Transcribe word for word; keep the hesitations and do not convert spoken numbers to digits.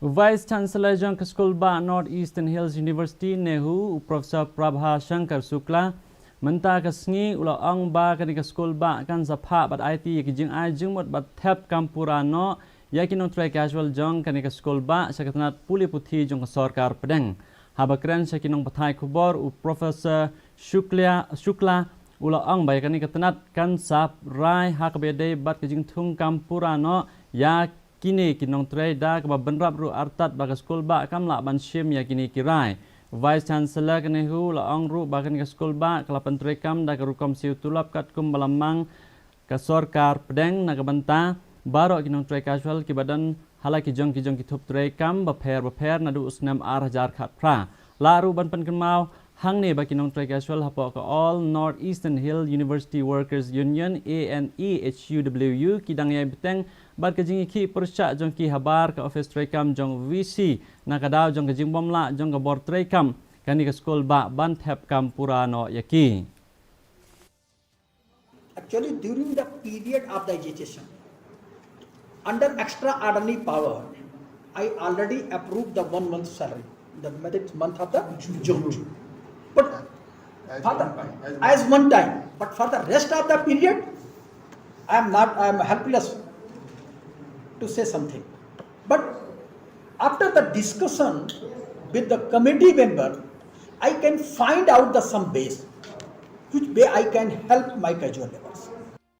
Vice Chancellor jong ka skul bah North Eastern Hills University, NEHU, u Professor Prabha Shankar Shukla, mynta ka sngi u la ong ba kane ka skul bah kan sa phah bad aiti ïa ki jingai jingmut bad thep kam pura noh ïa ki nongtrei casual jong kane ka skul bah sha ka tnat pule puthi jong ka sorkar pdeng. Haba kren sha ki nongpathai khubor, u Professor Shukla, Shukla u la ong ba ïa kane ka tnat kan sa rai ha kaba ïadei bad ka jingthung kam pura noh ïa kine ki nongtrei da kaba bynrap ruh artat ba ka skul bah kam lah ban shim ïa kine ki rai. Vice Chancellor ka NEHU u la ong ruh ba kane ka skul bah ka la pyntreikam da ka rukom siew tulop katkum ba la mang ka sorkar pdeng na ka bynta baroh ki nongtrei casual kiba don ha la ki jong ki jong ki thup treikam bapher bapher naduh u snem ar hajar khatphra. Lah ruh ban pynkynmaw hangne ba ki nongtrei casual hapoh ka All North Eastern Hill University Workers Union, A N E H U W U, ki dang ïai bteng bad ka jingïakhih pyrshah jong ki habar ka office treikam jong VC na ka daw jong ka jingbym lah jong ka bor treikam kane ka skul bah ban thep kam pura noh ïa ki. Actually, during the period of the agitation, under extraordinary power, I already approved the one month salary, the month of the June. But for the, as one time, but for the rest of the period, I am not, I am helpless to say something. But after the discussion with the committee member, I can find out the some ways which way I can help my casual laborers.